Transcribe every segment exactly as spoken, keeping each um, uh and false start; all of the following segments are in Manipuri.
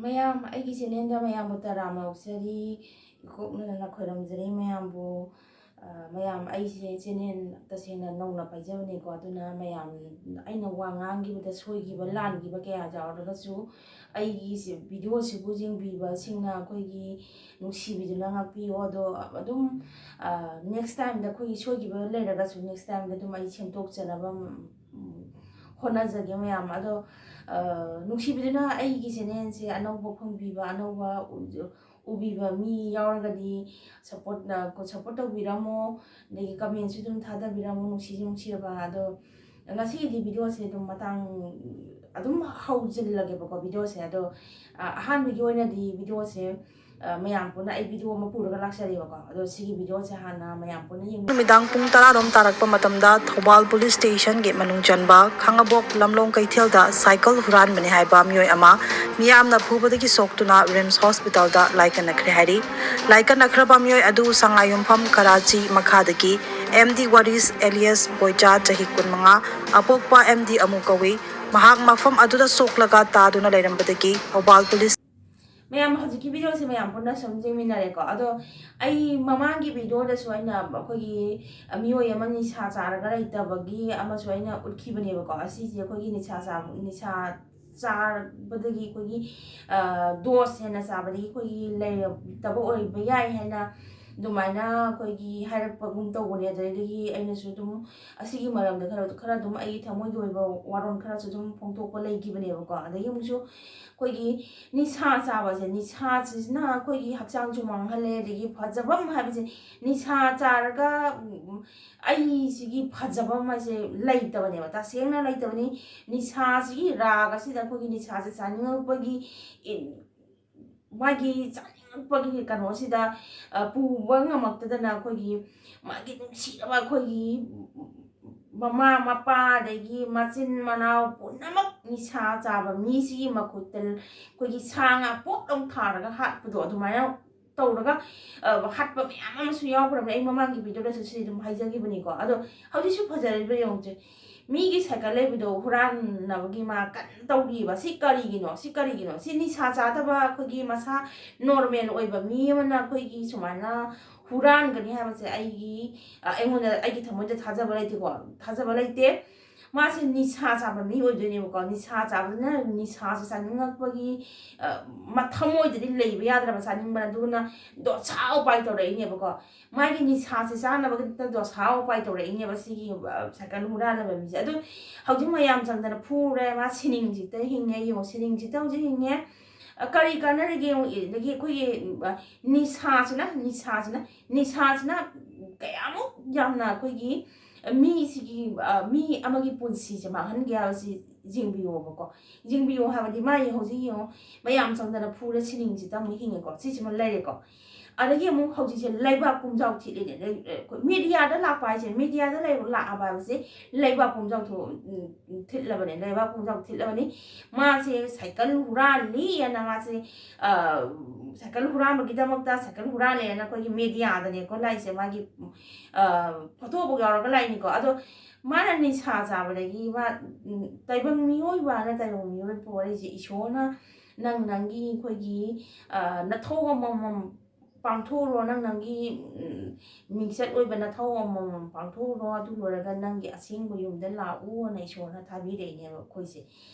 ꯃꯌꯥꯝ, ꯑꯩꯒꯤ ꯆꯦꯅꯦꯜꯗ ꯃꯌꯥꯝꯕꯨ ꯇꯔꯥꯝꯅ ꯑꯣꯛꯆꯔꯤ, ꯏꯀꯣꯛꯅꯅ ꯈꯣꯏꯔꯝꯖꯔꯤ ꯃꯌꯥꯝꯕꯨ꯫ ꯑ, ꯃꯌꯥꯝ, ꯑꯩꯁꯦ ꯆꯦꯅꯦꯜ ꯇꯁꯦꯡꯅ ꯅꯧꯅ ꯄꯥꯏꯖꯕꯅꯤꯀꯣ, ꯑꯗꯨꯅ ꯃꯌꯥꯝ, ꯑꯩꯅ ꯋꯥ ꯉꯥꯡꯈꯤꯕꯗ ꯁꯣꯏꯈꯤꯕ ꯂꯥꯟꯈꯤꯕ ꯀꯌꯥ ꯌꯥꯎꯔꯒꯁꯨ ꯑꯩꯒꯤ ꯁꯤ ꯚꯤꯗꯤꯑꯣꯁꯤꯕꯨ ꯌꯦꯡꯕꯤꯕꯁꯤꯡꯅ ꯑꯩꯈꯣꯏꯒꯤ ꯅꯨꯡꯁꯤꯕꯤꯗꯨꯅ ꯉꯥꯛꯄꯤꯌꯣ꯫ ꯑꯗꯣ ꯑꯗꯨꯝ, ꯑ, ꯅꯦꯛꯁ ꯇꯥꯏꯝꯗ ꯑꯩꯈꯣꯏꯒꯤ ꯁꯣꯏꯈꯤꯕ ꯂꯩꯔꯒꯁꯨ ꯅꯦꯛꯁ ꯇꯥꯏꯝꯗ ꯑꯗꯨꯝ ꯑꯩ ꯁꯦꯝꯗꯣꯛꯆꯅꯕ, ꯎꯝ, ꯍꯣꯠꯅꯖꯒꯦ ꯃꯌꯥꯝ꯫ ꯑꯗꯣ, ꯑ, ꯅꯨꯡꯁꯤꯕꯤꯗꯨꯅ ꯑꯩꯒꯤ ꯆꯦꯅꯦꯜꯁꯦ ꯑꯅꯧꯕ ꯐꯪꯕꯤꯕ, ꯑꯅꯧꯕ ꯎ-, ꯎꯕꯤꯕ ꯃꯤ ꯌꯥꯎꯔꯒꯗꯤ ꯁꯞꯄꯣꯔꯠ, ꯑ, ꯁꯞꯄꯣꯔꯠ ꯇꯧꯕꯤꯔꯝꯃꯣ, ꯑꯗꯒꯤ ꯀꯃꯦꯟꯁꯨ ꯑꯗꯨꯝ ꯊꯥꯗꯕꯤꯔꯝꯃꯣ, ꯅꯨꯡꯁꯤ ꯅꯨꯡꯁꯤꯔꯕ꯫ ꯑꯗꯣ ꯉꯁꯤꯒꯤꯗꯤ ꯚꯤꯗꯤꯑꯣꯁꯦ ꯑꯗꯨꯝ ꯃꯇꯥꯡ ꯑꯗꯨꯝ ꯍꯧꯖꯤꯜꯂꯒꯦꯕꯀꯣ ꯚꯤꯗꯤꯑꯣꯁꯦ꯫ ꯑꯗꯣ, ꯑ, ꯑꯍꯥꯟꯕꯒꯤ ꯑꯣꯏꯅꯗꯤ ꯚꯤꯗꯤꯑꯣꯁꯦ, ꯑ, ꯃꯌꯥꯝ ꯄꯨꯟꯅ ꯑꯩ ꯚꯤꯗꯤꯑꯣ ꯑꯃ ꯄꯨꯔꯒ ꯂꯥꯛꯆꯔꯦꯕꯀꯣ꯫ ꯑꯗꯣ ꯁꯤꯒꯤ ꯚꯤꯗꯤꯑꯣꯁꯦ ꯍꯥꯟꯅ ꯃꯌꯥꯝ ꯄꯨꯟꯅ ꯌꯦꯡꯃꯤꯟꯅ- ꯅꯨꯃꯤꯗꯥꯡ ꯄꯨꯡ ꯇꯔꯥꯔꯣꯝ ꯇꯥꯔꯛꯄ ꯃꯇꯝꯗ ꯊꯧꯕꯥꯜ ꯄꯨꯂꯤꯁ ꯁ꯭ꯇꯦꯁꯟꯒꯤ ꯃꯅꯨꯡ ꯆꯟꯕ ꯈꯥꯡꯉꯕꯣꯛ ꯂꯝꯂꯣꯡ ꯀꯩꯊꯦꯜꯗ ꯁꯥꯏꯀꯜ ꯍꯨꯔꯥꯟꯕꯅꯤ ꯍꯥꯏꯕ ꯃꯤꯑꯣꯏ ꯑꯃ ꯃꯤꯌꯥꯝꯅ ꯐꯨꯕꯗꯒꯤ ꯁꯣꯛꯇꯨꯅ ꯔꯤꯝꯁ ꯍꯣꯁꯄꯤꯇꯥꯜꯗ ꯂꯥꯏꯀꯠꯅꯈ꯭ꯔꯦ ꯍꯥꯏꯔꯤ꯫ ꯂꯥꯏꯀꯠꯅꯈ꯭ꯔꯕ ꯃꯤꯑꯣꯏ ꯑꯗꯨ ꯁꯉꯥꯏꯌꯨꯝꯐꯝ ꯀꯔꯥꯆꯤ ꯃꯈꯥꯗꯒꯤ ꯑꯦꯝ ꯗꯤ ꯋꯥꯔꯤꯁ ꯑꯦꯂꯤꯌꯁ ꯕꯣꯏꯆꯥ, ꯆꯍꯤ ꯀꯨꯟꯃꯉꯥ, ꯑꯄꯣꯛꯄ ꯑꯦꯝ ꯗꯤ ꯑꯃꯨ ꯀꯧꯏ꯫ ꯃꯍꯥꯛ ꯃꯐꯝ ꯑꯗꯨꯗ ꯁꯣꯛꯂꯒ ꯇꯥꯗꯨꯅ ꯂꯩꯔꯝꯕꯗꯒꯤ ꯊꯧꯕꯥꯜ ꯄꯨꯂꯤꯁ ꯃꯌꯥꯝ, ꯍꯧꯖꯤꯛꯀꯤ ꯚꯤꯗꯤꯑꯣꯁꯦ ꯃꯌꯥꯝ ꯄꯨꯟꯅ ꯁꯨꯝ ꯌꯦꯡꯃꯤꯟꯅꯔꯦꯀꯣ꯫ ꯑꯗꯣ ꯑꯩ ꯃꯃꯥꯡꯒꯤ ꯚꯤꯗꯤꯑꯣꯗꯁꯨ ꯑꯩꯅ ꯑꯩꯈꯣꯏꯒꯤ ꯃꯤꯑꯣꯏ ꯑꯃ ꯅꯤꯁꯥ ꯆꯥꯔꯒ ꯂꯩꯇꯕꯒꯤ ꯑꯃꯁꯨ ꯑꯩꯅ ꯎꯠꯈꯤꯕꯅꯦꯕꯀꯣ꯫ ꯑꯁꯤꯁꯦ ꯑꯩꯈꯣꯏꯒꯤ ꯅꯤꯁꯥ ꯆꯥꯕ, ꯅꯤꯁꯥ ꯆꯥꯕꯗꯒꯤ ꯑꯩꯈꯣꯏꯒꯤ, ꯑ, ꯗꯣꯁ ꯍꯦꯟꯅ ꯆꯥꯕꯗꯒꯤ ꯑꯩꯈꯣꯏꯒꯤ ꯂꯩꯇꯕ ꯑꯣꯏꯕ ꯌꯥꯏ ꯍꯥꯏꯅ ꯑꯗꯨꯃꯥꯏꯅ ꯑꯩꯈꯣꯏꯒꯤ ꯍꯥꯏꯔꯛꯄꯒꯨꯝ ꯇꯧꯕꯅꯦ꯫ ꯑꯗꯨꯗꯒꯤ ꯑꯩꯅꯁꯨ ꯑꯗꯨꯝ ꯑꯁꯤꯒꯤ ꯃꯔꯝꯗ ꯈꯔ, ꯈꯔ ꯑꯗꯨꯝ ꯑꯩꯒꯤ ꯊꯃꯣꯏꯒꯤ ꯑꯣꯏꯕ ꯋꯥꯔꯣꯜ ꯈꯔꯁꯨ ꯑꯗꯨꯝ ꯐꯣꯡꯗꯣꯛꯄ ꯂꯩꯈꯤꯕꯅꯦꯕꯀꯣ꯫ ꯑꯗꯒꯤ ꯑꯃꯨꯛꯁꯨ ꯑꯩꯈꯣꯏꯒꯤ ꯅꯤꯁꯥ ꯆꯥꯕꯁꯦ, ꯅꯤꯁꯥꯁꯤꯅ ꯑꯩꯈꯣꯏꯒꯤ ꯍꯛꯆꯥꯡꯁꯨ ꯃꯥꯡꯍꯜꯂꯦ, ꯑꯗꯒꯤ ꯐꯖꯐꯝ ꯍꯥꯏꯕꯁꯦ, ꯅꯤꯁꯥ ꯆꯥꯔꯒ, ꯎꯝ, ꯑꯩꯁꯤꯒꯤ ꯐꯖꯐꯝ ꯍꯥꯏꯁꯦ ꯂꯩꯇꯕꯅꯦꯕ, ꯇꯁꯦꯡꯅ ꯂꯩꯇꯕꯅꯤ꯫ ꯅꯤꯁꯥꯁꯤꯒꯤ ꯔꯥꯒ ꯑꯁꯤꯗ ꯑꯩꯈꯣꯏꯒꯤ ꯅꯤꯁꯥꯁꯦ ꯆꯥꯅꯤꯡꯉꯛꯄꯒꯤ, ꯏ-, ꯃꯥꯒꯤ ꯆꯥꯅꯤꯡꯉꯛꯄꯒꯤ ꯀꯩꯅꯣꯁꯤꯗ, ꯑ, ꯄꯨꯕ ꯉꯝꯃꯛꯇꯗꯅ ꯑꯩꯈꯣꯏꯒꯤ ꯃꯥꯒꯤ ꯅꯨꯡꯁꯤꯔꯕ ꯑꯩꯈꯣꯏꯒꯤ ꯃꯃꯥ ꯃꯄꯥ, ꯑꯗꯒꯤ ꯃꯆꯤꯟ ꯃꯅꯥꯎ ꯄꯨꯝꯅꯃꯛ ꯅꯤꯁꯥ ꯆꯥꯕ ꯃꯤꯁꯤꯒꯤ ꯃꯈꯨꯠꯇ ꯑꯩꯈꯣꯏꯒꯤ ꯁꯥ ꯉꯥ ꯄꯣꯞ ꯂꯥꯎ ꯊꯥꯔꯒ ꯍꯥꯠꯄꯗꯣ, ꯑꯗꯨꯃꯥꯏꯅ ꯇꯧꯔꯒ, ꯑ, ꯍꯥꯠꯄ ꯃꯌꯥꯝ ꯑꯃꯁꯨ ꯌꯥꯎꯈ꯭ꯔꯕꯅꯦ꯫ ꯑꯩ ꯃꯃꯥꯡꯒꯤ ꯚꯤꯗꯤꯑꯣꯗꯁꯨ ꯁꯤ ꯑꯗꯨꯝ ꯍꯥꯏꯖꯈꯤꯕꯅꯤꯀꯣ꯫ ꯑꯗꯣ ꯍꯧꯖꯤꯛꯁꯨ ꯐꯖꯔꯤꯕ ꯌꯦꯡꯉꯨꯁꯦ, ꯃꯤꯒꯤ ꯁꯥꯏꯀꯜ ꯂꯩꯕꯗꯣ ꯍꯨꯔꯥꯟꯅꯕꯒꯤ ꯃꯥ ꯀꯟꯅ ꯇꯧꯔꯤꯕ꯫ ꯁꯤ ꯀꯔꯤꯒꯤꯅꯣ? ꯁꯤ ꯀꯔꯤꯒꯤꯅꯣ? ꯁꯤ ꯅꯤꯁꯥ ꯆꯥꯗꯕ, ꯑꯩꯈꯣꯏꯒꯤ ꯃꯁꯥ ꯅꯣꯔꯃꯦꯜ ꯑꯣꯏꯕ ꯃꯤ ꯑꯃꯅ ꯑꯩꯈꯣꯏꯒꯤ ꯁꯨꯃꯥꯏꯅ ꯍꯨꯔꯥꯟꯒꯅꯤ ꯍꯥꯏꯕꯁꯦ ꯑꯩꯒꯤ, ꯑ, ꯑꯩꯉꯣꯟꯗ, ꯑꯩꯒꯤ ꯊꯃꯣꯏꯗ ꯊꯥꯖꯕ ꯂꯩꯇꯦꯀꯣ, ꯊꯥꯖꯕ ꯂꯩꯇꯦ꯫ ꯃꯥꯁꯦ ꯅꯤꯁꯥ ꯆꯥꯕ ꯃꯤ ꯑꯣꯏꯗꯣꯏꯅꯦꯕꯀꯣ꯫ ꯅꯤꯁꯥ ꯆꯥꯕꯗꯨꯅ ꯅꯤꯁꯥꯁꯦ ꯆꯥꯅꯤꯡꯉꯛꯄꯒꯤ, ꯑ, ꯃ-, ꯊꯃꯣꯏꯗꯗꯤ ꯂꯩꯕ ꯌꯥꯗ꯭ꯔꯕ ꯆꯥꯅꯤꯡꯕꯅ, ꯑꯗꯨꯅ ꯗꯣꯁꯥ ꯎꯄꯥꯏ ꯇꯧꯔꯛꯏꯅꯦꯕꯀꯣ꯫ ꯃꯥꯒꯤ ꯅꯤꯁꯥꯁꯦ ꯆꯥꯅꯕꯒꯤꯗꯃꯛꯇ ꯗꯣꯁꯥ ꯎꯄꯥꯏ ꯇꯧꯔꯛꯏꯅꯦꯕ ꯁꯤꯒꯤ, ꯑ, ꯁꯥꯏꯀꯜ ꯍꯨꯔꯥꯟꯅꯕ ꯃꯤꯁꯦ꯫ ꯑꯗꯨ ꯍꯧꯖꯤꯛ ꯃꯌꯥꯝ ꯆꯪꯗꯅ ꯐꯨꯔꯦ, ꯃꯥ ꯁꯤꯅꯤꯡꯁꯤꯗ ꯍꯤꯡꯉꯦ, ꯌꯦꯡꯉꯣ, ꯁꯤꯅꯤꯡꯁꯤꯗ ꯍꯧꯖꯤꯛ ꯍꯤꯡꯉꯦ꯫ ꯑ, ꯀꯔꯤ ꯀꯥꯟꯅꯔꯤꯒꯦ ꯌꯦꯡꯉꯣ꯫ ꯑꯗꯒꯤ ꯑꯩꯈꯣꯏꯒꯤ, ꯑ, ꯅꯤꯁꯥꯁꯤꯅ, ꯅꯤꯁꯥꯁꯤꯅ, ꯅꯤꯁꯥꯁꯤꯅ ꯀꯌꯥꯃꯨꯛ ꯌꯥꯝꯅ ꯑꯩꯈꯣꯏꯒꯤ, ꯑ, ꯃꯤꯁꯤꯒꯤ, ꯑ, ꯃꯤ ꯑꯃꯒꯤ ꯄꯨꯟꯁꯤꯁꯦ ꯃꯥꯡꯍꯟꯒꯦ ꯍꯥꯏꯕꯁꯤ ꯌꯦꯡꯕꯤꯌꯣꯕꯀꯣ꯫ ꯌꯦꯡꯕꯤꯌꯣ ꯍꯥꯏꯕꯗꯤ ꯃꯥꯒꯤ ꯍꯧꯖꯤꯛ ꯌꯦꯡꯉꯣ, ꯃꯌꯥꯝ ꯆꯪꯗꯅ ꯐꯨꯔꯦ, ꯁꯤꯅꯤꯡꯁꯤꯗ ꯑꯃꯨꯛ ꯍꯤꯡꯉꯦꯀꯣ꯫ ꯁꯤꯁꯤꯃ ꯂꯩꯔꯦꯀꯣ꯫ ꯑꯗꯒꯤ ꯑꯃꯨꯛ ꯍꯧꯖꯤꯛꯁꯦ ꯂꯩꯕꯥꯛ ꯄꯨꯝꯖꯥꯎ ꯊꯤꯠꯂꯤꯅꯦ꯫ ꯂꯩ-, ꯑꯩꯈꯣꯏ ꯃꯦꯗꯤꯌꯥꯗ ꯂꯥꯛꯄ ꯍꯥꯏꯁꯦ, ꯃꯦꯗꯤꯌꯥꯗ ꯂꯩꯕ, ꯂꯥꯛꯑꯕ ꯍꯥꯏꯕꯁꯦ ꯂꯩꯕꯥꯛ ꯄꯨꯝꯖꯥꯎ ꯊꯣ-, ꯎꯝ, ꯊꯤꯠꯂꯕꯅꯦ, ꯂꯩꯕꯥꯛ ꯄꯨꯝꯖꯥꯎ ꯊꯤꯠꯂꯕꯅꯤ꯫ ꯃꯥꯁꯦ ꯁꯥꯏꯀꯜ ꯍꯨꯔꯥꯜꯂꯤ ꯍꯥꯏꯅ ꯃꯥꯁꯦ, ꯑ, ꯁꯥꯏꯀꯜ ꯍꯨꯔꯥꯟꯕꯒꯤꯗꯃꯛꯇ ꯁꯥꯏꯀꯜ ꯍꯨꯔꯥꯜꯂꯦꯅ ꯑꯩꯈꯣꯏꯒꯤ ꯃꯦꯗꯤꯌꯥꯗꯅꯦꯀꯣ ꯂꯥꯛꯏꯁꯦ, ꯃꯥꯒꯤ, ꯑ, ꯐꯣꯇꯣꯕꯨꯛ ꯌꯥꯎꯔꯒ ꯂꯥꯛꯏꯅꯤꯀꯣ꯫ ꯑꯗꯣ ꯃꯥꯅ ꯅꯤꯁꯥ ꯆꯥꯕꯗꯒꯤ ꯃꯥ, ꯎꯝ, ꯇꯥꯏꯕꯪ ꯃꯤꯑꯣꯏꯕ ꯍꯥꯏꯅ ꯇꯥꯏꯕꯪ ꯃꯤꯑꯣꯏꯕ ꯋꯥꯔꯤꯁꯦ ꯏꯁꯣꯔꯅ ꯅꯪ ꯅꯪꯒꯤ ꯑꯩꯈꯣꯏꯒꯤ, ꯑ, ꯅꯊꯧ ꯑꯃꯃꯝ ꯄꯥꯡꯊꯣꯛꯎꯔꯣ, ꯅꯪ ꯅꯪꯒꯤ, ꯎꯝ, ꯃꯤꯡꯆꯠ ꯑꯣꯏꯕ ꯅꯊꯧ ꯑꯃꯃꯝ ꯄꯥꯡꯊꯣꯛꯎꯔꯣ, ꯑꯗꯨ ꯂꯣꯏꯔꯒ ꯅꯪꯒꯤ ꯑꯁꯦꯡꯕ ꯌꯨꯝꯗ ꯂꯥꯛꯎ ꯑꯅ ꯏꯁꯣꯔꯅ ꯊꯥꯕꯤꯔꯛꯏꯅꯦꯕ ꯑꯩꯈꯣꯏꯁꯦ꯫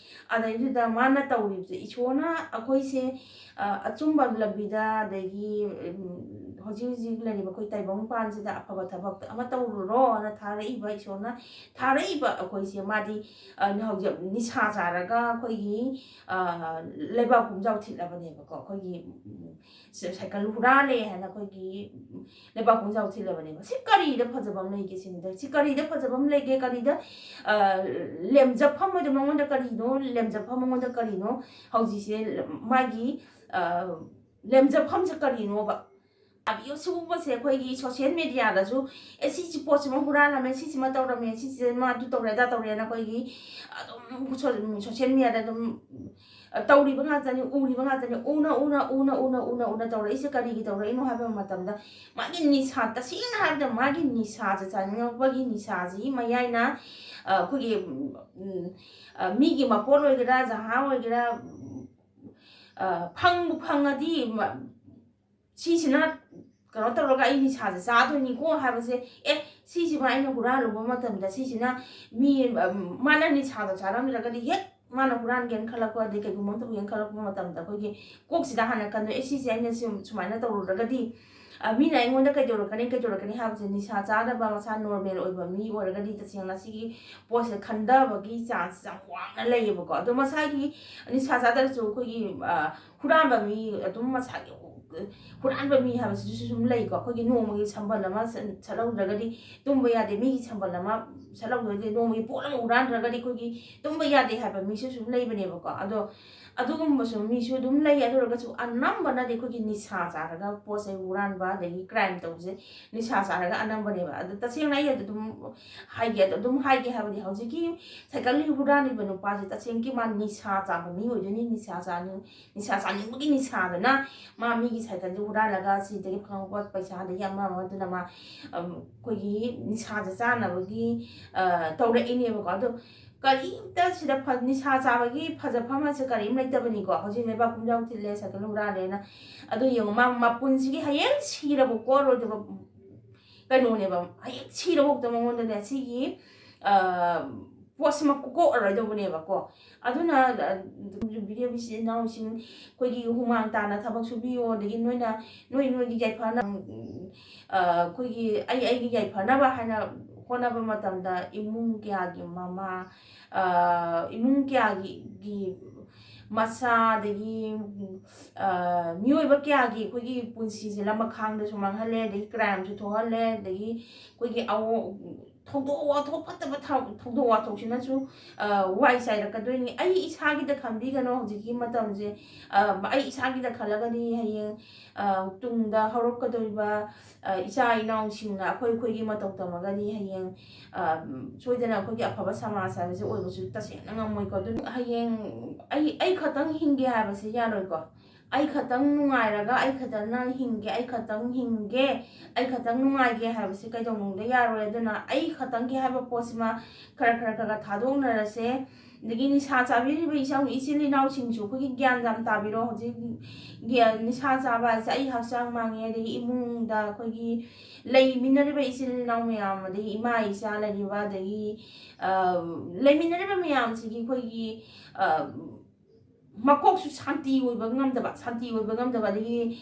ꯑꯗꯩꯗꯨꯗ ꯃꯥꯅ ꯇꯧꯔꯤꯕꯁꯦ, ꯏꯁꯣꯔꯅ ꯑꯩꯈꯣꯏꯁꯦ, ꯑ, ꯑꯆꯨꯝꯕ ꯂꯝꯕꯤꯗ, ꯑꯗꯒꯤ, ꯎꯝ, ꯍꯧꯖꯤꯛ ꯍꯧꯖꯤꯛ ꯂꯩꯔꯤꯕ ꯑꯩꯈꯣꯏ ꯇꯥꯏꯕꯪꯄꯥꯟꯁꯤꯗ ꯑꯐꯕ ꯊꯕꯛꯇ ꯑꯃ ꯇꯧꯔꯨꯔꯣ ꯑꯅ ꯊꯥꯔꯛꯏꯕ, ꯏꯁꯣꯔꯅ ꯊꯥꯔꯛꯏꯕ ꯑꯩꯈꯣꯏꯁꯦ꯫ ꯃꯥꯗꯤ, ꯑ, ꯍꯧꯖꯤꯛ ꯅꯤꯁꯥ ꯆꯥꯔꯒ ꯑꯩꯈꯣꯏꯒꯤ, ꯑ, ꯂꯩꯕꯥꯛ ꯄꯨꯝꯖꯥꯎ ꯊꯤꯠꯂꯕꯅꯦꯕꯀꯣ꯫ ꯑꯩꯈꯣꯏꯒꯤ, ꯎꯝ, ꯁ-, ꯁꯥꯏꯀꯜ ꯍꯨꯔꯥꯜꯂꯦ ꯍꯥꯏꯅ ꯑꯩꯈꯣꯏꯒꯤ, ꯎꯝ, ꯂꯩꯕꯥꯛ ꯄꯨꯝꯖꯥꯎ ꯊꯤꯠꯂꯕꯅꯦꯕ꯫ ꯁꯤ ꯀꯔꯤꯗ ꯐꯖꯕ ꯑꯃ ꯂꯩꯒꯦ ꯁꯤꯅꯤꯗ꯫ ꯁꯤ ꯀꯔꯤꯗ ꯐꯖꯕ ꯑꯃ ꯂꯩꯒꯦ? ꯀꯔꯤꯗ, ꯑ, ꯂꯦꯝꯖꯐꯝ ꯑꯣꯏꯗꯣ? ꯃꯉꯣꯟꯗ ꯀꯔꯤꯅꯣ ꯂꯦꯝꯖꯐꯝ? ꯃꯉꯣꯟꯗ ꯀꯔꯤꯅꯣ ꯍꯧꯖꯤꯛꯁꯦ ꯃꯥꯒꯤ, ꯑ, ꯂꯦꯝꯖꯐꯝꯁꯦ ꯀꯔꯤꯅꯣꯕ? ꯑꯕꯤꯌꯨ ꯁꯤꯒꯨꯝꯕꯁꯦ ꯑꯩꯈꯣꯏꯒꯤ ꯁꯣꯁꯤꯌꯦꯜ ꯃꯦꯗꯤꯌꯥꯗꯁꯨ, "ꯑꯦ, ꯁꯤꯁꯤ ꯄꯣꯠꯁꯤꯃ ꯍꯨꯔꯥꯜꯂꯝꯃꯦ, ꯁꯤꯁꯤꯃ ꯇꯧꯔꯝꯃꯦ, ꯁꯤꯁꯦ ꯃꯥ ꯑꯗꯨ ꯇꯧꯔꯦ, ꯑꯗꯥ ꯇꯧꯔꯦꯅ" ꯑꯩꯈꯣꯏꯒꯤ ꯑꯗꯨꯝ ꯁꯣ-, ꯁꯣꯁꯤꯌꯦꯜ ꯃꯦꯗꯤꯌꯥꯗ ꯑꯗꯨꯝ ꯇꯧꯔꯤꯕ ꯉꯥꯛꯇꯅꯤ, ꯎꯔꯤꯕ ꯉꯥꯛꯇꯅꯤ꯫ ꯎꯅ ꯎꯅ ꯎꯅ ꯎꯅ ꯎꯅ ꯎꯅ ꯇꯧꯔꯛꯏꯁꯦ ꯀꯔꯤꯒꯤ ꯇꯧꯔꯛꯏꯅꯣ ꯍꯥꯏꯕ ꯃꯇꯝꯗ, ꯃꯥꯒꯤ ꯅꯤꯁꯥ, ꯇꯁꯦꯡꯅ ꯍꯥꯏꯔꯕꯗ ꯃꯥꯒꯤ ꯅꯤꯁꯥꯁꯦ ꯆꯥꯅꯤꯡꯉꯛꯄꯒꯤ ꯅꯤꯁꯥꯁꯤꯒꯤ ꯃꯌꯥꯏꯅ, ꯑ, ꯑꯩꯈꯣꯏꯒꯤ, ꯎꯝ, ꯎꯝ, ꯑ, ꯃꯤꯒꯤ ꯃꯄꯣꯠ ꯑꯣꯏꯒꯦꯔꯥ, ꯖꯍꯥ ꯑꯣꯏꯒꯦꯔꯥ, ꯎꯝ, ꯑ, ꯐꯪꯕꯨ ꯐꯪꯉꯗꯤ ꯃ-, ꯁꯤꯁꯤꯅ ꯀꯩꯅꯣ ꯇꯧꯔꯒ ꯑꯩ ꯅꯤꯁꯥꯁꯦ ꯆꯥꯗꯣꯏꯅꯤꯀꯣ ꯍꯥꯏꯕꯁꯦ, ꯑꯦ, ꯁꯤꯁꯤꯃ ꯑꯩꯅ ꯍꯨꯔꯥꯜꯂꯨꯕ ꯃꯇꯝꯗ ꯁꯤꯁꯤꯅ ꯃꯤ, ꯎꯝ, ꯃꯥꯅ ꯅꯤꯁꯥꯗꯣ ꯆꯥꯔꯝꯗ꯭ꯔꯒꯗꯤ ꯍꯦꯛ ꯃꯥꯅ ꯍꯨꯔꯥꯟꯒꯦꯅ ꯈꯜꯂꯛꯄ, ꯑꯗꯩ ꯀꯩꯒꯨꯝꯕ ꯑꯃ ꯇꯧꯒꯦꯅ ꯈꯜꯂꯛꯄ ꯃꯇꯝꯗ ꯑꯩꯈꯣꯏꯒꯤ ꯀꯣꯛꯁꯤꯗ ꯍꯥꯟꯅ ꯈꯟꯗꯣꯛꯑꯦ, "ꯑꯦ, ꯁꯤꯁꯦ ꯑꯩꯅ ꯁꯨꯝ-, ꯁꯨꯃꯥꯏꯅ ꯇꯧꯔꯨꯔꯒꯗꯤ, ꯑ, ꯃꯤꯅ ꯑꯩꯉꯣꯟꯗ ꯀꯩꯗꯧꯔꯛꯀꯅꯤ, ꯀꯩꯗꯧꯔꯛꯀꯅꯤ?" ꯍꯥꯏꯕꯁꯦ ꯅꯤꯁꯥ ꯆꯥꯗꯕ, ꯃꯁꯥ ꯅꯣꯔꯃꯦꯜ ꯑꯣꯏꯕ ꯃꯤ ꯑꯣꯏꯔꯒꯗꯤ ꯇꯁꯦꯡꯅ ꯁꯤꯒꯤ ꯄꯣꯠꯁꯦ ꯈꯟꯊꯕꯒꯤ ꯆꯥꯟꯁ ꯌꯥꯝ ꯋꯥꯡꯅ ꯂꯩꯌꯦꯕꯀꯣ꯫ ꯑꯗꯣ ꯃꯁꯥꯒꯤ ꯅꯤꯁꯥ ꯆꯥꯗ꯭ꯔꯁꯨ ꯑꯩꯈꯣꯏꯒꯤ, ꯑ, ꯍꯨꯔꯥꯟꯕ ꯃꯤ ꯑꯗꯨꯝ ꯃꯁꯥꯒꯤ ꯍꯨꯔꯥꯟꯕ ꯃꯤ ꯍꯥꯏꯕꯁꯤꯁꯨ ꯁꯨꯝ ꯂꯩꯀꯣ꯫ ꯑꯩꯈꯣꯏꯒꯤ ꯅꯣꯡꯃꯒꯤ ꯁꯝꯕꯜ ꯑꯃ ꯁꯠ-, ꯁꯠꯍꯧꯗ꯭ꯔꯒꯗꯤ ꯇꯨꯝꯕ ꯌꯥꯗꯦ, ꯃꯤꯒꯤ ꯁꯝꯕꯜ ꯑꯃ ꯁꯠꯍꯧꯗ꯭ꯔꯒꯗꯤ, ꯅꯣꯡꯃꯒꯤ ꯄꯣꯠ ꯑꯃ ꯍꯨꯔꯥꯟꯗ꯭ꯔꯒꯗꯤ ꯑꯩꯈꯣꯏꯒꯤ ꯇꯨꯝꯕ ꯌꯥꯗꯦ ꯍꯥꯏꯕ ꯃꯤꯁꯨ ꯁꯨꯝ ꯂꯩꯕꯅꯦꯕꯀꯣ꯫ ꯑꯗꯣ ꯑꯗꯨꯒꯨꯝꯕꯁꯨ ꯃꯤꯁꯨ ꯑꯗꯨꯝ ꯂꯩ꯫ ꯑꯗꯨ ꯑꯣꯏꯔꯒꯁꯨ ꯑꯅꯝꯕꯅꯗꯤ ꯑꯩꯈꯣꯏꯒꯤ ꯅꯤꯁꯥ ꯆꯥꯔꯒ ꯄꯣꯠ ꯆꯩ ꯍꯨꯔꯥꯟꯕ ꯑꯗꯒꯤ ꯀ꯭ꯔꯥꯏꯝ ꯇꯧꯕꯁꯦ ꯅꯤꯁꯥ ꯆꯥꯔꯒ ꯑꯅꯝꯕꯅꯦꯕ꯫ ꯑꯗꯣ ꯇꯁꯦꯡꯅ ꯑꯩ ꯑꯗꯨꯝ ꯍꯥꯏꯒꯦ, ꯑꯗꯨꯝ ꯍꯥꯏꯒꯦ ꯍꯥꯏꯕꯗꯤ ꯍꯧꯖꯤꯛꯀꯤ ꯁꯥꯏꯀꯜ ꯍꯨꯔꯥꯜꯂꯤꯕ ꯅꯨꯄꯥꯁꯦ ꯇꯁꯦꯡꯒꯤ ꯃꯥ ꯅꯤꯁꯥ ꯆꯥꯕ ꯃꯤ ꯑꯣꯏꯗꯣꯏꯅꯤ꯫ ꯅꯤꯁꯥ ꯆꯥꯅꯤꯡ-, ꯅꯤꯁꯥ ꯆꯥꯅꯤꯡꯕꯒꯤ ꯅꯤꯁꯥꯗꯨꯅ ꯃꯥ ꯃꯤꯒꯤ ꯁꯥꯏꯀꯜꯁꯦ ꯍꯨꯔꯥꯜꯂꯒ ꯁꯤꯗꯒꯤ ꯐꯪꯉꯛꯄ ꯄꯩꯁꯥꯗꯒꯤ ꯑꯃ ꯑꯃꯗꯨꯅ ꯃꯥ, ꯑꯝ, ꯑꯩꯈꯣꯏꯒꯤ ꯅꯤꯁꯥꯁꯦ ꯆꯥꯅꯕꯒꯤ, ꯑ, ꯇꯧꯔꯛꯏꯅꯦꯕꯀꯣ꯫ ꯑꯗꯣ ꯀꯔꯤꯝꯇ ꯁꯤꯗ ꯐ-, ꯅꯤꯁꯥ ꯆꯥꯕꯒꯤ ꯐꯖꯐꯝ ꯑꯁꯦ ꯀꯔꯤꯝ ꯂꯩꯇꯕꯅꯤꯀꯣ꯫ ꯍꯧꯖꯤꯛ ꯂꯩꯕꯥꯛ ꯄꯨꯝꯖꯥꯎ ꯊꯤꯜꯂꯦ, ꯁꯥꯏꯀꯜ ꯍꯨꯔꯥꯜꯂꯦꯅ꯫ ꯑꯗꯣ ꯌꯦꯡꯉꯣ, ꯃꯥ ꯃꯄꯨꯟꯁꯤꯒꯤ ꯍꯌꯦꯡ ꯁꯤꯔꯕ ꯀꯣꯛꯑꯔꯣꯏꯗꯕ ꯀꯩꯅꯣꯅꯦꯕ꯫ ꯍꯌꯦꯡ ꯁꯤꯔꯕꯥꯎꯗ ꯃꯉꯣꯟꯗꯅꯦ ꯁꯤꯒꯤ, ꯑ, ꯄꯣꯠꯁꯤꯃ ꯀꯣꯛꯑꯔꯣꯏꯗꯧꯕꯅꯦꯕꯀꯣ꯫ ꯑꯗꯨꯅ, ꯑ, ꯕꯤꯗꯤꯑꯣꯒꯤ ꯏꯆꯤꯟ ꯏꯅꯥꯎꯁꯤꯡ, ꯑꯩꯈꯣꯏꯒꯤ ꯍꯨꯃꯥꯡ ꯇꯥꯅ ꯊꯕꯛ ꯁꯨꯕꯤꯌꯣ, ꯑꯗꯒꯤ ꯅꯣꯏꯅ, ꯅꯣꯏ, ꯅꯣꯏꯒꯤ ꯌꯥꯏꯐꯅ-, ꯑ, ꯑꯩꯈꯣꯏꯒꯤ ꯑꯩ, ꯑꯩꯒꯤ ꯌꯥꯏꯐꯅꯕ ꯍꯥꯏꯅ ꯍꯣꯠꯅꯕ ꯃꯇꯝꯗ ꯏꯃꯨꯡ ꯀꯌꯥꯒꯤ ꯃꯃꯥ, ꯑ, ꯏꯃꯨꯡ ꯀꯌꯥꯒꯤ, ꯒꯤ ꯃꯆꯥ, ꯑꯗꯒꯤ, ꯑ, ꯃꯤꯑꯣꯏꯕ ꯀꯌꯥꯒꯤ ꯑꯩꯈꯣꯏꯒꯤ ꯄꯨꯟꯁꯤꯁꯦ ꯂꯃꯈꯥꯡꯗꯁꯨ ꯃꯥꯡꯍꯜꯂꯦ, ꯑꯗꯒꯤ ꯀ꯭ꯔꯥꯏꯝꯁꯨ ꯊꯣꯛꯍꯜꯂꯦ, ꯑꯗꯒꯤ ꯑꯩꯈꯣꯏꯒꯤ ꯑꯋꯣ-, ꯊꯧꯗꯣꯛ ꯋꯥꯊꯣꯛ ꯐꯠꯇꯕ ꯊꯧ- ꯊꯧꯗꯣꯛ ꯋꯥꯊꯣꯛꯁꯤꯅꯁꯨ ꯋꯥꯏ ꯆꯥꯏꯔꯛꯀꯗꯣꯏꯅꯤ꯫ ꯑꯩ ꯏꯁꯥꯒꯤꯗ ꯈꯟꯕꯤꯒꯅꯣ ꯍꯧꯖꯤꯛꯀꯤ ꯃꯇꯝꯁꯦ꯫ ꯑꯩ ꯏꯁꯥꯒꯤꯗ ꯈꯜꯂꯒꯗꯤ ꯍꯌꯦꯡ ꯇꯨꯡꯗ ꯍꯧꯔꯛꯀꯗꯧꯔꯤꯕ ꯏꯆꯥ ꯏꯅꯥꯎꯁꯤꯡꯅ ꯑꯩꯈꯣꯏ ꯑꯩꯈꯣꯏꯒꯤ ꯃꯇꯧ ꯇꯝꯃꯒꯗꯤ ꯍꯌꯦꯡ ꯁꯣꯏꯗꯅ ꯑꯩꯈꯣꯏꯒꯤ ꯑꯐꯕ ꯁꯃꯥꯖ ꯍꯥꯏꯕꯁꯦ ꯑꯣꯏꯕꯁꯨ ꯇꯁꯦꯡꯅ ꯉꯝꯃꯣꯏꯀꯣ꯫ ꯑꯗꯨꯅ ꯍꯌꯦꯡ ꯑꯩ ꯑꯩ ꯈꯛꯇꯪ ꯍꯤꯡꯒꯦ ꯍꯥꯏꯕꯁꯦ ꯌꯥꯔꯣꯏꯀꯣ꯫ ꯑꯩ ꯈꯛꯇꯪ ꯅꯨꯡꯉꯥꯏꯔꯒ ꯑꯩ ꯈꯛꯇꯪꯅ ꯍꯤꯡꯒꯦ, ꯑꯩ ꯈꯛꯇꯪ ꯍꯤꯡꯒꯦ, ꯑꯩ ꯈꯛꯇꯪ ꯅꯨꯡꯉꯥꯏꯒꯦ ꯍꯥꯏꯕꯁꯦ ꯀꯩꯗꯧꯅꯨꯡꯗ ꯌꯥꯔꯣꯏ꯫ ꯑꯗꯨꯅ ꯑꯩ ꯈꯛꯇꯪꯒꯤ ꯍꯥꯏꯕ ꯄꯣꯠꯁꯤꯃ ꯈꯔ ꯈꯔ ꯈꯔ ꯈꯔ ꯊꯥꯗꯣꯛꯅꯔꯁꯦ꯫ ꯑꯗꯒꯤ ꯅꯤꯁꯥ ꯆꯥꯕꯤꯔꯤꯕ ꯏꯆꯥꯎ ꯏꯆꯤꯜ ꯏꯅꯥꯎꯁꯤꯡꯁꯨ ꯑꯩꯈꯣꯏꯒꯤ ꯒ꯭ꯌꯥꯟ ꯌꯥꯝ ꯇꯥꯕꯤꯔꯣ꯫ ꯍꯧꯖꯤꯛ ꯒ꯭ꯌꯥꯟ- ꯅꯤꯁꯥ ꯆꯥꯕ ꯍꯥꯏꯁꯦ ꯑꯩ ꯍꯛꯆꯥꯡ ꯃꯥꯡꯉꯦ, ꯑꯗꯒꯤ ꯏꯃꯨꯡꯗ ꯑꯩꯈꯣꯏꯒꯤ ꯂꯩꯃꯤꯟꯅꯔꯤꯕ ꯏꯆꯤꯜ ꯏꯅꯥꯎ ꯃꯌꯥꯝ, ꯑꯗꯒꯤ ꯏꯃꯥ ꯏꯆꯥ ꯂꯩꯔꯤꯕ, ꯑꯗꯒꯤ ꯂꯩꯃꯤꯟꯅꯔꯤꯕ ꯃꯌꯥꯝꯁꯤꯒꯤ ꯑꯩꯈꯣꯏꯒꯤ ꯃꯀꯣꯛꯁꯨ ꯁꯥꯟꯇꯤ ꯑꯣꯏꯕ ꯉꯝꯗꯕ, ꯁꯥꯟꯇꯤ ꯑꯣꯏꯕ ꯉꯝꯗꯕ, ꯑꯗꯒꯤ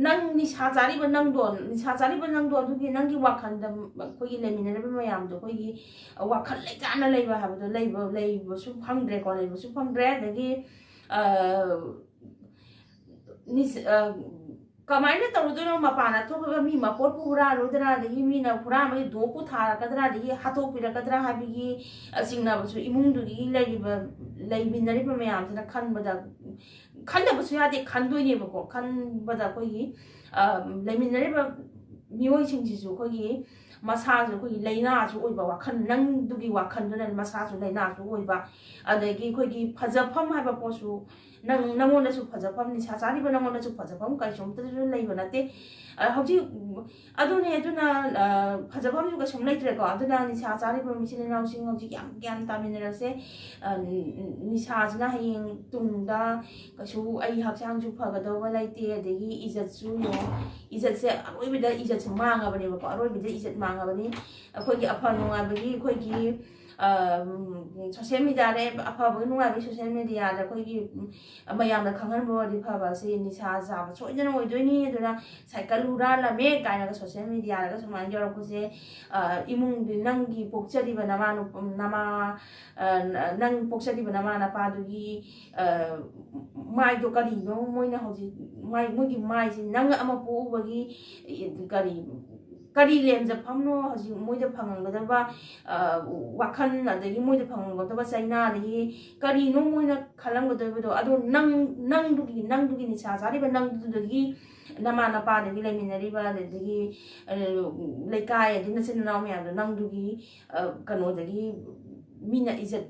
ꯅꯪ ꯅꯤꯁꯥ ꯆꯥꯔꯤꯕ ꯅꯪꯗꯣ, ꯅꯤꯁꯥ ꯆꯥꯔꯤꯕ ꯅꯪꯗꯣ, ꯑꯗꯨꯒꯤ ꯅꯪꯒꯤ ꯋꯥꯈꯜꯗ ꯑꯩꯈꯣꯏꯒꯤ ꯂꯩꯃꯤꯟꯅꯔꯤꯕ ꯃꯌꯥꯝꯗꯣ ꯑꯩꯈꯣꯏꯒꯤ ꯋꯥꯈꯜ ꯂꯩꯇꯥꯅ ꯂꯩꯕ ꯍꯥꯏꯕꯗꯣ ꯂꯩꯕ ꯂꯩꯕꯁꯨ ꯐꯪꯗ꯭ꯔꯦꯀꯣ, ꯂꯩꯕꯁꯨ ꯐꯪꯗ꯭ꯔꯦ꯫ ꯑꯗꯒꯤ ꯅꯤꯁ- ꯀꯃꯥꯏꯅ ꯇꯧꯔꯨꯗꯣꯏꯅꯣ? ꯃꯄꯥꯟꯗ ꯊꯣꯛꯂꯒ ꯃꯤ ꯃꯄꯣꯠꯄꯨ ꯍꯨꯔꯥꯜꯂꯨꯗ꯭ꯔꯥ, ꯑꯗꯒꯤ ꯃꯤꯅ ꯍꯨꯔꯥꯟꯕꯒꯤ ꯗꯣꯛꯄꯨ ꯊꯥꯔꯛꯀꯗ꯭ꯔꯥ, ꯑꯗꯒꯤ ꯍꯥꯠꯇꯣꯛꯄꯤꯔꯛꯀꯗ꯭ꯔꯥ ꯍꯥꯏꯕꯒꯤ ꯆꯤꯡꯅꯕꯁꯨ ꯏꯃꯨꯡꯗꯨꯒꯤ ꯂꯩꯔꯤꯕ ꯂꯩꯃꯤꯟꯅꯔꯤꯕ ꯃꯌꯥꯝꯁꯤꯅ ꯈꯟꯕꯗ, ꯈꯟꯗꯕꯁꯨ ꯌꯥꯗꯦ, ꯈꯟꯗꯣꯏꯅꯦꯕꯀꯣ꯫ ꯈꯟꯕꯗ ꯑꯩꯈꯣꯏꯒꯤ ꯂꯩꯃꯤꯟꯅꯔꯤꯕ ꯃꯤꯑꯣꯏꯁꯤꯡꯁꯤꯁꯨ ꯑꯩꯈꯣꯏꯒꯤ ꯃꯁꯥꯁꯨ ꯑꯩꯈꯣꯏꯒꯤ ꯂꯥꯏꯅꯥꯁꯨ ꯑꯣꯏꯕ, ꯋꯥꯈꯜ, ꯅꯪꯗꯨꯒꯤ ꯋꯥꯈꯜꯗꯨꯅ ꯃꯁꯥꯁꯨ ꯂꯥꯏꯅꯥꯁꯨ ꯑꯣꯏꯕ, ꯑꯗꯒꯤ ꯑꯩꯈꯣꯏꯒꯤ ꯐꯖꯐꯝ ꯍꯥꯏꯕ ꯄꯣꯠꯁꯨ ꯅꯪ ꯅꯪꯉꯣꯟꯗꯁꯨ ꯐꯖꯐꯝ, ꯅꯤꯁꯥ ꯆꯥꯔꯤꯕ ꯅꯪꯉꯣꯟꯗꯁꯨ ꯐꯖꯐꯝ ꯀꯩꯁꯨꯝꯇꯁꯨ ꯂꯩꯕ ꯅꯠꯇꯦ꯫ ꯍꯧꯖꯤꯛ ꯑꯗꯨꯅꯦ꯫ ꯑꯗꯨꯅ ꯐꯖꯐꯝꯁꯨ ꯀꯩꯁꯨꯝ ꯂꯩꯇ꯭ꯔꯦꯀꯣ꯫ ꯑꯗꯨꯅ ꯅꯤꯁꯥ ꯆꯥꯔꯤꯕ ꯏꯆꯤꯜ ꯏꯅꯥꯎꯁꯤꯡ ꯍꯧꯖꯤꯛ ꯌꯥꯝ ꯒ꯭ꯌꯥꯟ ꯇꯥꯃꯤꯟꯅꯔꯁꯦ꯫ ꯅꯤꯁꯥꯁꯤꯅ ꯍꯌꯦꯡ ꯇꯨꯡꯗ ꯀꯩꯁꯨ ꯑꯩ ꯍꯛꯆꯥꯡꯁꯨ ꯐꯒꯗꯧꯕ ꯂꯩꯇꯦ, ꯑꯗꯒꯤ ꯏꯖꯠꯁꯨ ꯌꯦꯡꯉꯣ, ꯏꯖꯠꯁꯦ ꯑꯔꯣꯏꯕꯗ ꯏꯖꯠꯁꯦ ꯃꯥꯡꯉꯕꯅꯦꯕꯀꯣ꯫ ꯑꯔꯣꯏꯕꯗ ꯏꯖꯠ ꯃꯥꯡꯉꯕꯅꯤ꯫ ꯑꯩꯈꯣꯏꯒꯤ ꯑꯐ ꯅꯨꯡꯉꯥꯏꯕꯒꯤ ꯑꯩꯈꯣꯏꯒꯤ ꯁꯣꯁꯦꯜ ꯃꯦꯗꯤꯌꯥꯗ ꯑꯐꯕꯒꯤ ꯅꯨꯡꯉꯥꯏꯕꯒꯤ ꯁꯣꯁꯦꯜ ꯃꯦꯗꯤꯌꯥꯗ ꯑꯩꯈꯣꯏꯒꯤ ꯃꯌꯥꯝꯗ ꯈꯪꯍꯟꯕ ꯑꯣꯏꯔꯗꯤ ꯐꯕ꯫ ꯑꯁꯤ ꯅꯤꯁꯥ ꯆꯥꯕ ꯁꯣꯏꯗꯅ ꯑꯣꯏꯗꯣꯏꯅꯤ꯫ ꯑꯗꯨꯅ ꯁꯥꯏꯀꯜ ꯍꯨꯔꯥꯜꯂꯝꯃꯦ ꯀꯥꯏꯅꯒ ꯁꯣꯁꯦꯜ ꯃꯦꯗꯤꯌꯥꯗꯒ ꯁꯨꯃꯥꯏꯅ ꯌꯧꯔꯛꯄꯁꯦ, ꯏꯃꯨꯡꯗꯤ ꯅꯪꯒꯤ ꯄꯣꯛꯆꯔꯤꯕ ꯅꯃꯥ ꯅꯃꯥ ꯅꯪ ꯄꯣꯛꯆꯔꯤꯕ ꯅꯃꯥ ꯅꯄꯥꯗꯨꯒꯤ ꯃꯥꯏꯗꯣ ꯀꯔꯤꯅꯣ? ꯃꯣꯏꯅ ꯍꯧꯖꯤꯛ ꯃꯥꯏ ꯃꯣꯏꯒꯤ ꯃꯥꯏꯁꯦ ꯅꯪ ꯑꯃ ꯄꯣꯛꯎꯕꯒꯤ ꯀꯔꯤ ꯀꯔꯤ ꯂꯦꯝꯖꯐꯝꯅꯣ ꯍꯧꯖꯤꯛ ꯃꯣꯏꯗ ꯐꯪꯉꯝꯒꯗꯕ, ꯑ, ꯋꯥꯈꯜ, ꯑꯗꯒꯤ ꯃꯣꯏꯗ ꯐꯪꯉꯝꯒꯗꯕ ꯆꯩꯅꯥ, ꯑꯗꯒꯤ ꯀꯔꯤꯅꯣ ꯃꯣꯏꯅ ꯈꯜꯂꯝꯒꯗꯕꯗꯣ? ꯑꯗꯣ ꯅꯪ, ꯅꯪꯗꯨꯒꯤ, ꯅꯪꯗꯨꯒꯤ ꯅꯤꯁꯥ ꯆꯥꯔꯤꯕ ꯅꯪꯗꯨꯗꯒꯤ, ꯅꯃꯥ ꯅꯄꯥꯗꯒꯤ ꯂꯩꯃꯤꯟꯅꯔꯤꯕ, ꯑꯗꯒꯤ, ꯑ, ꯂꯩꯀꯥꯏ, ꯑꯗꯒꯤ ꯅꯆꯤꯟ ꯅꯅꯥꯎ ꯃꯌꯥꯝꯗꯣ, ꯅꯪꯗꯨꯒꯤ, ꯑ, ꯀꯩꯅꯣꯗꯒꯤ ꯃꯤꯅ ꯏꯖꯠ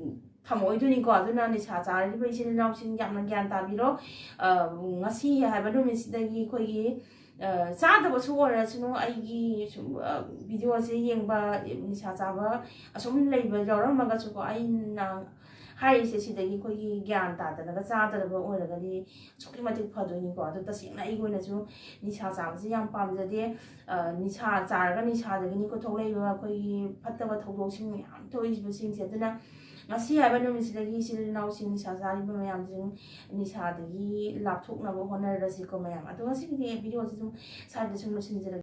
ꯐꯪꯉꯛꯑꯣꯏꯗꯣꯏꯅꯤꯀꯣ꯫ ꯑꯗꯨꯅ ꯅꯤꯁꯥ ꯆꯥꯔꯤꯕ ꯏꯆꯤꯜ ꯏꯅꯥꯎꯁꯤꯡ ꯌꯥꯝꯅ ꯒ꯭ꯌꯥꯟ ꯇꯥꯕꯤꯔꯣ꯫ ꯑ, ꯉꯁꯤ ꯍꯥꯏꯕ ꯅꯨꯃꯤꯠꯁꯤꯗꯒꯤ ꯑꯩꯈꯣꯏꯒꯤ, ꯑ, ꯆꯥꯗꯕꯁꯨ ꯑꯣꯏꯔꯁꯅꯨ, ꯑꯩꯒꯤ ꯁꯨꯝ, ꯑ, ꯚꯤꯗꯤꯑꯣꯁꯦ ꯌꯦꯡꯕ, ꯅꯤꯁꯥ ꯆꯥꯕ ꯑꯁꯨꯝ ꯂꯩꯕ ꯌꯥꯎꯔꯝꯃꯒꯁꯨꯀꯣ, ꯑꯩꯅ ꯍꯥꯏꯔꯤꯁꯦ ꯁꯤꯗꯒꯤ ꯑꯩꯈꯣꯏꯒꯤ ꯒ꯭ꯌꯥꯟ ꯇꯥꯗꯅꯒ ꯆꯥꯗꯅꯕ ꯑꯣꯏꯔꯒꯗꯤ ꯑꯁꯨꯛꯀꯤ ꯃꯇꯤꯛ ꯐꯗꯣꯏꯅꯤꯀꯣ꯫ ꯑꯗꯣ ꯇꯁꯦꯡꯅ ꯑꯩꯒꯤ ꯑꯣꯏꯅꯁꯨ ꯅꯤꯁꯥ ꯆꯥꯕꯁꯦ ꯌꯥꯝ ꯄꯥꯝꯖꯗꯦ꯫ ꯑ, ꯅꯤꯁꯥ ꯆꯥꯔꯒ ꯅꯤꯁꯥꯗꯒꯤꯅꯤꯀꯣ ꯊꯣꯛꯂꯛꯏꯕ ꯑꯩꯈꯣꯏꯒꯤ ꯐꯠꯇꯕ ꯊꯧꯗꯣꯛꯁꯤꯡ ꯃꯌꯥꯝ ꯊꯣꯛꯏꯕꯁꯤꯡꯁꯦ꯫ ꯑꯗꯨꯅ ꯉꯁꯤ ꯍꯥꯏꯕ ꯅꯨꯃꯤꯠꯁꯤꯗꯒꯤ ꯏꯆꯤꯜ ꯏꯅꯥꯎꯁꯤꯡ, ꯅꯤꯁꯥ ꯆꯥꯔꯤꯕ ꯃꯌꯥꯝꯁꯤꯡ, ꯅꯤꯁꯥꯗꯒꯤ ꯂꯥꯞꯊꯣꯛꯅꯕ ꯍꯣꯠꯅꯔꯁꯤꯀꯣ ꯃꯌꯥꯝ꯫ ꯑꯗꯣ ꯉꯁꯤꯒꯤꯗꯤ ꯚꯤꯗꯤꯑꯣꯁꯤ ꯁꯨꯝ ꯁ꯭ꯋꯥꯏꯗ ꯁꯨꯝ ꯂꯣꯏꯁꯤꯟꯖꯔꯒꯦ꯫